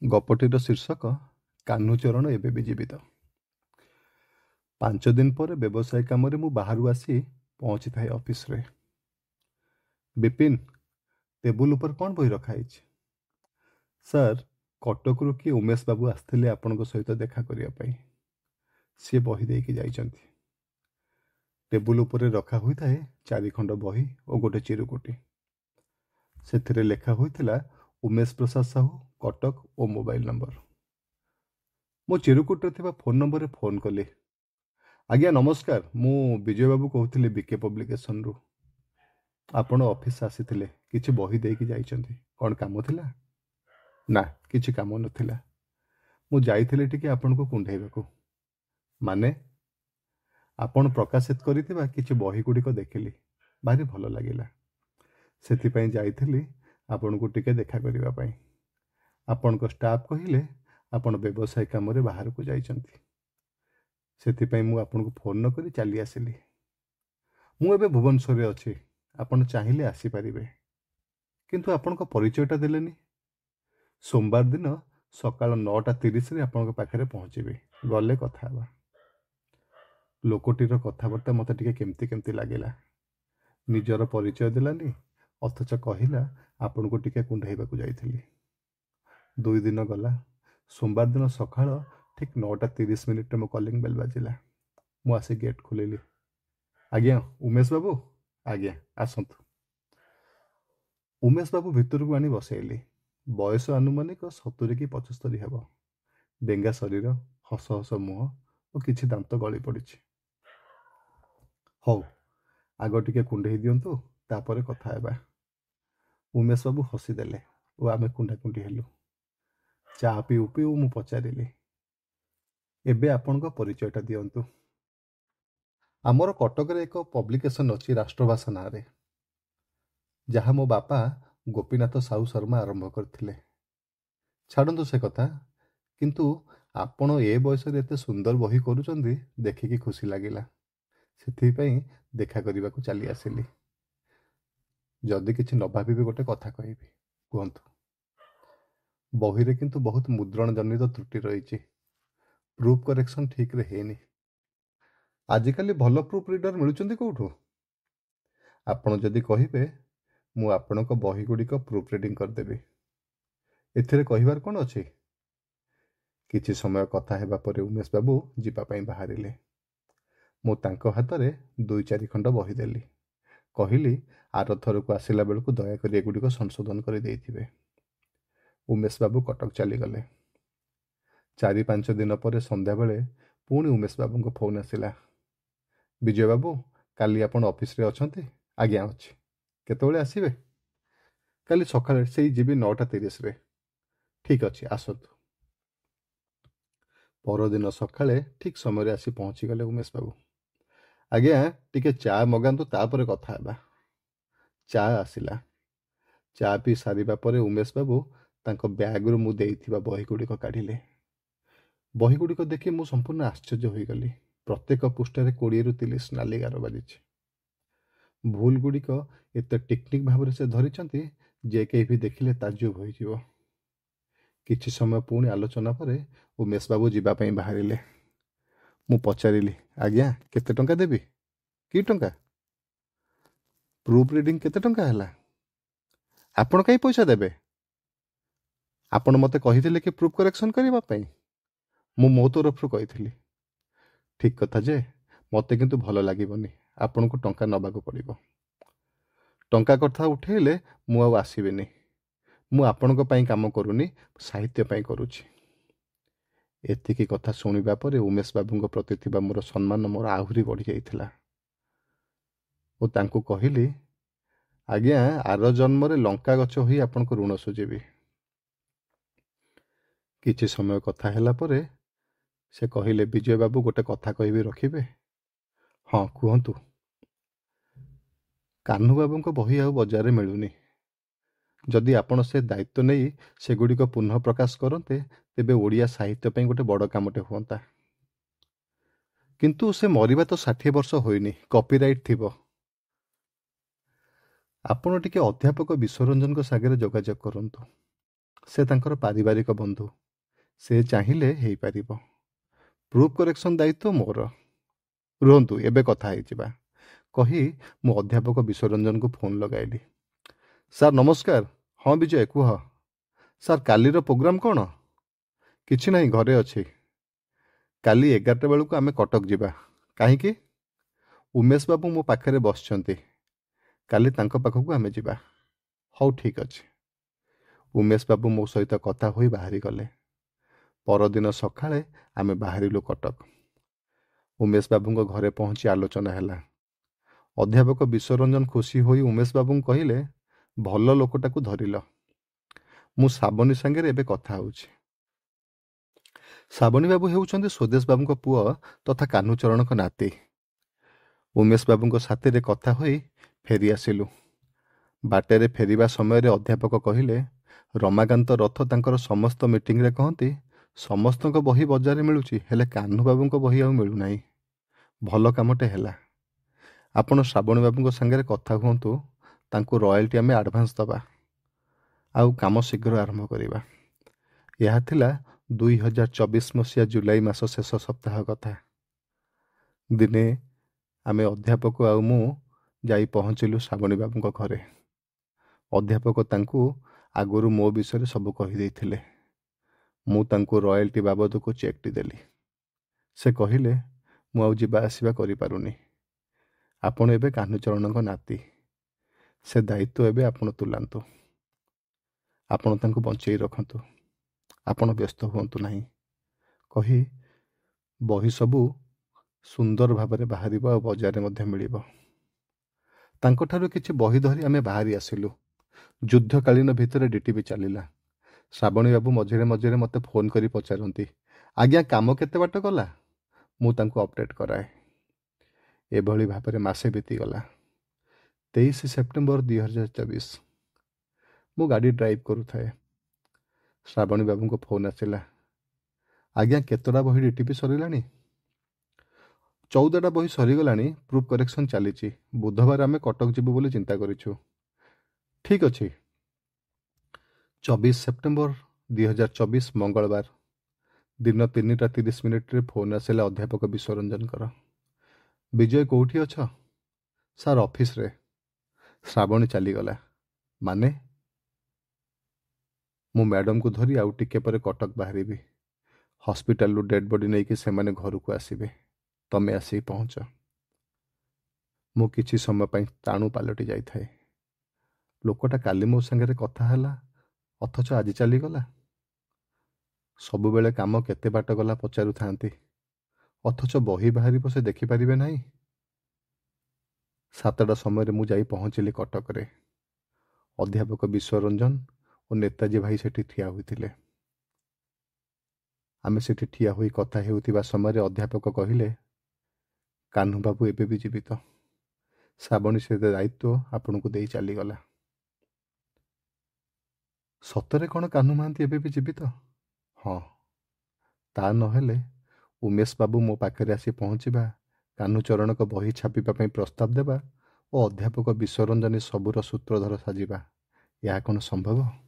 ଗପଟିର ଶୀର୍ଷକ କାହ୍ନୁଚରଣ ଏବେ ବି ଜୀବିତ। 5 ଦିନ ପରେ ବ୍ୟବସାୟ କାମରେ ମୁଁ ବାହାରୁ ଆସି ପହଞ୍ଚିଥାଏ ଅଫିସରେ। ବିପିନ, ଟେବୁଲ ଉପରେ କ'ଣ ବହି ରଖାହେଇଛି? ସାର୍, କଟକରୁ କିଏ ଉମେଶ ବାବୁ ଆସିଥିଲେ ଆପଣଙ୍କ ସହିତ ଦେଖା କରିବା ପାଇଁ। ସିଏ ବହି ଦେଇକି ଯାଇଛନ୍ତି। ଟେବୁଲ ଉପରେ ରଖା ହୋଇଥାଏ 4 ଖଣ୍ଡ ବହି ଓ ଗୋଟେ ଚିରୁକୁଟି। ସେଥିରେ ଲେଖା ହୋଇଥିଲା ଉମେଶ ପ୍ରସାଦ ସାହୁ, କଟକ ଓ ମୋବାଇଲ ନମ୍ବର। ମୁଁ ଚିରୁକୁଟିରେ ଥିବା ଫୋନ୍ ନମ୍ବରରେ ଫୋନ୍ କଲି। ଆଜ୍ଞା ନମସ୍କାର, ମୁଁ ବିଜୟ ବାବୁ କହୁଥିଲି ବିକେ ପବ୍ଲିକେସନରୁ। ଆପଣ ଅଫିସ ଆସିଥିଲେ, କିଛି ବହି ଦେଇକି ଯାଇଛନ୍ତି, କ'ଣ କାମ ଥିଲା? ନା, କିଛି କାମ ନଥିଲା। ମୁଁ ଯାଇଥିଲି ଟିକେ ଆପଣଙ୍କୁ କୁଣ୍ଢେଇବାକୁ। ମାନେ? ଆପଣ ପ୍ରକାଶିତ କରିଥିବା କିଛି ବହି ଗୁଡ଼ିକ ଦେଖିଲି, ଭାରି ଭଲ ଲାଗିଲା। ସେଥିପାଇଁ ଯାଇଥିଲି ଆପଣଙ୍କୁ ଟିକେ ଦେଖା କରିବା ପାଇଁ। ଆପଣଙ୍କ ଷ୍ଟାଫ୍ କହିଲେ ଆପଣ ବ୍ୟବସାୟ କାମରେ ବାହାରକୁ ଯାଇଛନ୍ତି, ସେଥିପାଇଁ ମୁଁ ଆପଣଙ୍କୁ ଫୋନ୍ ନ କରି ଚାଲି ଆସିଲି। ମୁଁ ଏବେ ଭୁବନେଶ୍ୱରରେ ଅଛି, ଆପଣ ଚାହିଁଲେ ଆସିପାରିବେ। କିନ୍ତୁ ଆପଣଙ୍କ ପରିଚୟଟା ଦେଲେନି। ସୋମବାର ଦିନ ସକାଳ 9:30 ଆପଣଙ୍କ ପାଖରେ ପହଞ୍ଚିବି, ଗଲେ କଥା ହେବା। ଲୋକଟିର କଥାବାର୍ତ୍ତା ମୋତେ ଟିକେ କେମିତି କେମିତି ଲାଗିଲା। ନିଜର ପରିଚୟ ଦେଲାନି, ଅଥଚ କହିଲା ଆପଣଙ୍କୁ ଟିକେ କୁଣ୍ଢେଇବାକୁ ଯାଇଥିଲି। 2 ଦିନ ଗଲା। ସୋମବାର ଦିନ ସକାଳ ଠିକ୍ 9:30 ମୋ କଲିଂ ବେଲ୍ ବାଜିଲା। ମୁଁ ଆସି ଗେଟ୍ ଖୋଲିଲି। ଆଜ୍ଞା ଉମେଶ ବାବୁ? ଆଜ୍ଞା ଆସନ୍ତୁ। ଉମେଶ ବାବୁ ଭିତରକୁ ଆଣି ବସେଇଲି। ବୟସ ଆନୁମାନିକ 70 କି 75 ହେବ। ଡେଙ୍ଗା ଶରୀର, ହସ ହସ ମୁହଁ ଓ କିଛି ଦାନ୍ତ ଗଳି ପଡ଼ିଛି। ହଉ, ଆଗ ଟିକେ କୁଣ୍ଢେଇ ଦିଅନ୍ତୁ, ତାପରେ କଥା ହେବା। ଉମେଶ ବାବୁ ହସିଦେଲେ ଓ ଆମେ କୁଣ୍ଢାକୁଣ୍ଢି ହେଲୁ। ଚା ପିଉ ପିଉ ମୁଁ ପଚାରିଲି, ଏବେ ଆପଣଙ୍କ ପରିଚୟଟା ଦିଅନ୍ତୁ। ଆମର କଟକରେ ଏକ ପବ୍ଲିକେସନ୍ ଅଛି ରାଷ୍ଟ୍ରଭାଷା ନାଁରେ, ଯାହା ମୋ ବାପା ଗୋପୀନାଥ ସାହୁ ଶର୍ମା ଆରମ୍ଭ କରିଥିଲେ। ଛାଡ଼ନ୍ତୁ ସେ କଥା, କିନ୍ତୁ ଆପଣ ଏ ବୟସରେ ଏତେ ସୁନ୍ଦର ବହି କରୁଛନ୍ତି ଦେଖିକି ଖୁସି ଲାଗିଲା। ସେଥିପାଇଁ ଦେଖା କରିବାକୁ ଚାଲି ଆସିଲି। ଯଦି କିଛି ନ ଭାବିବେ ଗୋଟେ କଥା କହିବି, କୁହନ୍ତୁ। ବହିରେ କିନ୍ତୁ ବହୁତ ମୁଦ୍ରଣ ଜନିତ ତ୍ରୁଟି ରହିଛି। ପ୍ରୁଫ୍ କରେକ୍ସନ୍ ଠିକ୍ରେ ହେଇନି। ଆଜିକାଲି ଭଲ ପ୍ରୁଫ୍ ରିଡର୍ ମିଳୁଛନ୍ତି କେଉଁଠୁ? ଆପଣ ଯଦି କହିବେ ମୁଁ ଆପଣଙ୍କ ବହିଗୁଡ଼ିକ ପ୍ରୁଫ୍ ରିଡ଼ିଂ କରିଦେବି। ଏଥିରେ କହିବାର କ'ଣ ଅଛି? କିଛି ସମୟ କଥା ହେବା ପରେ ଉମେଶ ବାବୁ ଯିବା ପାଇଁ ବାହାରିଲେ। ମୁଁ ତାଙ୍କ ହାତରେ 2-4 ଖଣ୍ଡ ବହି ଦେଲି। କହିଲି, ଆରଥରକୁ ଆସିଲା ବେଳକୁ ଦୟାକରି ଏଗୁଡ଼ିକ ସଂଶୋଧନ କରି ଦେଇଥିବେ। ଉମେଶ ବାବୁ କଟକ ଚାଲିଗଲେ। 4-5 ଦିନ ପରେ ସନ୍ଧ୍ୟାବେଳେ ପୁଣି ଉମେଶ ବାବୁଙ୍କ ଫୋନ୍ ଆସିଲା। ବିଜୟ ବାବୁ, କାଲି ଆପଣ ଅଫିସରେ ଅଛନ୍ତି? ଆଜ୍ଞା ଅଛି। କେତେବେଳେ ଆସିବେ? କାଲି ସକାଳେ ସେଇ ଯିବି 9:30। ଠିକ୍ ଅଛି, ଆସନ୍ତୁ। ପରଦିନ ସକାଳେ ଠିକ୍ ସମୟରେ ଆସି ପହଞ୍ଚିଗଲେ ଉମେଶ ବାବୁ। ଆଜ୍ଞା ଟିକେ ଚା ମଗାନ୍ତୁ, ତାପରେ କଥା ହେବା। ଚା ଆସିଲା। ଚା ପିଇ ସାରିବା ପରେ ଉମେଶ ବାବୁ ତାଙ୍କ ବ୍ୟାଗରୁ ମୁଁ ଦେଇଥିବା ବହିଗୁଡ଼ିକ କାଢ଼ିଲେ। ବହିଗୁଡ଼ିକ ଦେଖି ମୁଁ ସମ୍ପୂର୍ଣ୍ଣ ଆଶ୍ଚର୍ଯ୍ୟ ହୋଇଗଲି। ପ୍ରତ୍ୟେକ ପୃଷ୍ଠାରେ 20ରୁ 30 ନାଲି ଗାର ବାଜିଛି। ଭୁଲ ଗୁଡ଼ିକ ଏତେ ଟେକ୍ନିକ୍ ଭାବରେ ସେ ଧରିଛନ୍ତି ଯେ କେହି ବି ଦେଖିଲେ ତାଜୁବ ହୋଇଯିବ। କିଛି ସମୟ ପୁଣି ଆଲୋଚନା ପରେ ଉମେଶ ବାବୁ ଯିବା ପାଇଁ ବାହାରିଲେ। ମୁଁ ପଚାରିଲି, ଆଜ୍ଞା କେତେ ଟଙ୍କା ଦେବି? କି ଟଙ୍କା? ପ୍ରୁଫ୍ ରିଡ଼ିଂ କେତେ ଟଙ୍କା ହେଲା? ଆପଣ କାହିଁ ପଇସା ଦେବେ? ଆପଣ ମୋତେ କହିଥିଲେ କି ପ୍ରୁଫ୍ କରେକ୍ସନ୍ କରିବା ପାଇଁ? ମୁଁ ମୋ ତରଫରୁ କହିଥିଲି। ଠିକ୍ କଥା ଯେ, ମୋତେ କିନ୍ତୁ ଭଲ ଲାଗିବନି, ଆପଣଙ୍କୁ ଟଙ୍କା ନେବାକୁ ପଡ଼ିବ। ଟଙ୍କା କଥା ଉଠେଇଲେ ମୁଁ ଆଉ ଆସିବିନି। ମୁଁ ଆପଣଙ୍କ ପାଇଁ କାମ କରୁନି, ସାହିତ୍ୟ ପାଇଁ କରୁଛି। ଏତିକି କଥା ଶୁଣିବା ପରେ ଉମେଶ ବାବୁଙ୍କ ପ୍ରତି ଥିବା ମୋର ସମ୍ମାନ ମୋର ଆହୁରି ବଢ଼ିଯାଇଥିଲା ଓ ତାଙ୍କୁ କହିଲି, ଆଜ୍ଞା ଆର ଜନ୍ମରେ ଲଙ୍କା ଗଛ ହୋଇ ଆପଣଙ୍କ ଋଣ ଶୁଝିବି। କିଛି ସମୟ କଥା ହେଲା ପରେ ସେ କହିଲେ, ବିଜୟ ବାବୁ ଗୋଟେ କଥା କହିବି, ରଖିବେ? ହଁ କୁହନ୍ତୁ। କାହ୍ନୁ ବାବୁଙ୍କ ବହି ଆଉ ବଜାରରେ ମିଳୁନି। ଯଦି ଆପଣ ସେ ଦାୟିତ୍ୱ ନେଇ ସେଗୁଡ଼ିକ ପୁନଃ ପ୍ରକାଶ କରନ୍ତେ, ତେବେ ଓଡ଼ିଆ ସାହିତ୍ୟ ପାଇଁ ଗୋଟେ ବଡ଼ କାମଟେ ହୁଅନ୍ତା। କିନ୍ତୁ ସେ ମରିବା ତ 60 ବର୍ଷ ହୋଇନି, କପିରାଇଟ୍ ଥିବ। ଆପଣ ଟିକେ ଅଧ୍ୟାପକ ବିଶ୍ୱରଞ୍ଜନଙ୍କ ସାଙ୍ଗରେ ଯୋଗାଯୋଗ କରନ୍ତୁ। ସେ ତାଙ୍କର ପାରିବାରିକ ବନ୍ଧୁ, ସେ ଚାହିଁଲେ ହେଇପାରିବ। ପ୍ରୁଫ୍ କରେକ୍ସନ୍ ଦାୟିତ୍ୱ ମୋର। ରୁହନ୍ତୁ, ଏବେ କଥା ହେଇଯିବା, କହି ମୁଁ ଅଧ୍ୟାପକ ବିଶ୍ୱରଞ୍ଜନଙ୍କୁ ଫୋନ୍ ଲଗାଇଲି। ସାର୍ ନମସ୍କାର। ହଁ ବିଜୟ, କୁହ। ସାର୍, କାଲିର ପ୍ରୋଗ୍ରାମ୍ କ'ଣ? କିଛି ନାହିଁ, ଘରେ ଅଛି। କାଲି 11ଟା ବେଳକୁ ଆମେ କଟକ ଯିବା। କାହିଁକି? ଉମେଶ ବାବୁ ମୋ ପାଖରେ ବସିଛନ୍ତି, କାଲି ତାଙ୍କ ପାଖକୁ ଆମେ ଯିବା। ହଉ, ଠିକ୍ ଅଛି। ଉମେଶ ବାବୁ ମୋ ସହିତ କଥା ହୋଇ ବାହାରିଗଲେ। ପରଦିନ ସକାଳେ ଆମେ ବାହାରିଲୁ କଟକ। ଉମେଶ ବାବୁଙ୍କ ଘରେ ପହଞ୍ଚି ଆଲୋଚନା ହେଲା। ଅଧ୍ୟାପକ ବିଶ୍ୱରଞ୍ଜନ ଖୁସି ହୋଇ ଉମେଶ ବାବୁଙ୍କୁ କହିଲେ, ଭଲ ଲୋକଟାକୁ ଧରିଲ। ମୁଁ ଶ୍ରାବଣୀ ସାଙ୍ଗରେ ଏବେ କଥା ହେଉଛି। ଶ୍ରାବଣୀ ବାବୁ ହେଉଛନ୍ତି ସ୍ୱଦେଶ ବାବୁଙ୍କ ପୁଅ ତଥା କାହ୍ନୁଚରଣଙ୍କ ନାତି। ଉମେଶ ବାବୁଙ୍କ ସାଥିରେ କଥା ହୋଇ ଫେରି ଆସିଲୁ। ବାଟରେ ଫେରିବା ସମୟରେ ଅଧ୍ୟାପକ କହିଲେ, ରମାକାନ୍ତ ରଥ ତାଙ୍କର ସମସ୍ତ ମିଟିଂରେ କହନ୍ତି, ସମସ୍ତଙ୍କ ବହି ବଜାରରେ ମିଳୁଛି, ହେଲେ କାହ୍ନୁ ବାବୁଙ୍କ ବହି ଆଉ ମିଳୁନାହିଁ। ଭଲ କାମଟେ ହେଲା। ଆପଣ ଶ୍ରାବଣୀ ବାବୁଙ୍କ ସାଙ୍ଗରେ କଥା ହୁଅନ୍ତୁ, ତାଙ୍କୁ ରୟାଲ୍ଟି ଆମେ ଆଡ଼ଭାନ୍ସ ଦେବା ଆଉ କାମ ଶୀଘ୍ର ଆରମ୍ଭ କରିବା। ଏହା ଥିଲା 2024 ମସିହା ଜୁଲାଇ ମାସ ଶେଷ ସପ୍ତାହ କଥା। ଦିନେ ଆମେ ଅଧ୍ୟାପକ ଆଉ ମୁଁ ଯାଇ ପହଞ୍ଚିଲୁ ଶ୍ରାବଣୀ ବାବୁଙ୍କ ଘରେ। ଅଧ୍ୟାପକ ତାଙ୍କୁ ଆଗରୁ ମୋ ବିଷୟରେ ସବୁ କହିଦେଇଥିଲେ। ମୁଁ ତାଙ୍କୁ ରୟାଲ୍ଟି ବାବଦକୁ ଚେକ୍ଟି ଦେଲି। ସେ କହିଲେ, ମୁଁ ଆଉ ଯିବା ଆସିବା କରିପାରୁନି। ଆପଣ ଏବେ କାହ୍ନୁଚରଣଙ୍କ ନାତି, ସେ ଦାୟିତ୍ୱ ଏବେ ଆପଣ ତୁଲାନ୍ତୁ। ଆପଣ ତାଙ୍କୁ ବଞ୍ଚେଇ ରଖନ୍ତୁ, ଆପଣ ବ୍ୟସ୍ତ ହୁଅନ୍ତୁ ନାହିଁ, କହି ବହି ସବୁ ସୁନ୍ଦର ଭାବରେ ବାହାରିବ ଆଉ ବଜାରରେ ମଧ୍ୟ ମିଳିବ। ତାଙ୍କଠାରୁ କିଛି ବହି ଧରି ଆମେ ବାହାରି ଆସିଲୁ। ଯୁଦ୍ଧକାଳୀନ ଭିତରେ ଡିଟିପି ଚାଲିଲା। ଶ୍ରାବଣୀ ବାବୁ ମଝିରେ ମଝିରେ ମୋତେ ଫୋନ୍ କରି ପଚାରନ୍ତି, ଆଜ୍ଞା କାମ କେତେ ବାଟ ଗଲା? ମୁଁ ତାଙ୍କୁ ଅପଡ଼େଟ୍ କରାଏ। ଏଭଳି ଭାବରେ ମାସେ ବିତିଗଲା। 23 ସେପ୍ଟେମ୍ବର 2024 ମୁଁ ଗାଡ଼ି ଡ୍ରାଇଭ୍ କରୁଥାଏ। ଶ୍ରାବଣୀ ବାବୁଙ୍କ ଫୋନ୍ ଆସିଲା, ଆଜ୍ଞା କେତେଟା ବହି ଡିଟିପି ସରିଲାଣି? 14ଟା ବହି ସରିଗଲାଣି, ପ୍ରୁଫ୍ କରେକ୍ସନ୍ ଚାଲିଛି। ବୁଧବାର ଆମେ କଟକ ଯିବୁ ବୋଲି ଚିନ୍ତା କରିଛୁ। ଠିକ୍ ଅଛି। 24 ସେପ୍ଟେମ୍ବର 2024 ମଙ୍ଗଳବାର ଦିନ 3ଟା 30 ମିନିଟ୍ରେ ଫୋନ୍ ଆସିଲା ଅଧ୍ୟାପକ ବିଶ୍ୱରଞ୍ଜନଙ୍କର। ବିଜୟ, କେଉଁଠି ଅଛ? ସାର୍, ଅଫିସରେ। ଶ୍ରାବଣୀ ଚାଲିଗଲା। ମାନେ? ମୁଁ ମ୍ୟାଡ଼ମକୁ ଧରି ଆଉ ଟିକେ ପରେ କଟକ ବାହାରିବି। ହସ୍ପିଟାଲରୁ ଡେଡ୍ ବଡି ନେଇକି ସେମାନେ ଘରକୁ ଆସିବେ। ତମେ ଆସିକି ପହଞ୍ଚ। ମୁଁ କିଛି ସମୟ ପାଇଁ ସ୍ଥାଣୁ ପାଲଟି ଯାଇଥାଏ। ଲୋକଟା କାଲି ମୋ ସାଙ୍ଗରେ କଥା ହେଲା, ଅଥଚ ଆଜି ଚାଲିଗଲା। ସବୁବେଳେ କାମ କେତେ ବାଟ ଗଲା ପଚାରୁଥାନ୍ତି, ଅଥଚ ବହି ବାହାରିବ ସେ ଦେଖିପାରିବେ ନାହିଁ। 7ଟା ସମୟରେ ମୁଁ ଯାଇ ପହଞ୍ଚିଲି କଟକରେ। ଅଧ୍ୟାପକ ବିଶ୍ୱରଞ୍ଜନ ଓ ନେତାଜୀ ଭାଇ ସେଠି ଠିଆ ହୋଇଥିଲେ। ଆମେ ସେଠି ଠିଆ ହୋଇ କଥା ହେଉଥିବା ସମୟରେ ଅଧ୍ୟାପକ କହିଲେ, କାହ୍ନୁବାବୁ ଏବେ ବି ଜୀବିତ। ଶ୍ରାବଣୀ ସେ ଦାୟିତ୍ୱ ଆପଣଙ୍କୁ ଦେଇ ଚାଲିଗଲା। ସତରେ କ'ଣ କାହ୍ନୁ ମହାନ୍ତି ଏବେ ବି ଜୀବିତ? ହଁ, ତା ନହେଲେ ଉମେଶ ବାବୁ ମୋ ପାଖରେ ଆସି ପହଞ୍ଚିବା, କାହ୍ନୁଚରଣଙ୍କ ବହି ଛାପିବା ପାଇଁ ପ୍ରସ୍ତାବ ଦେବା ଓ ଅଧ୍ୟାପକ ବିଶ୍ୱରଞ୍ଜନ ସବୁର ସୂତ୍ରଧର ସାଜିବା, ଏହା କ'ଣ ସମ୍ଭବ?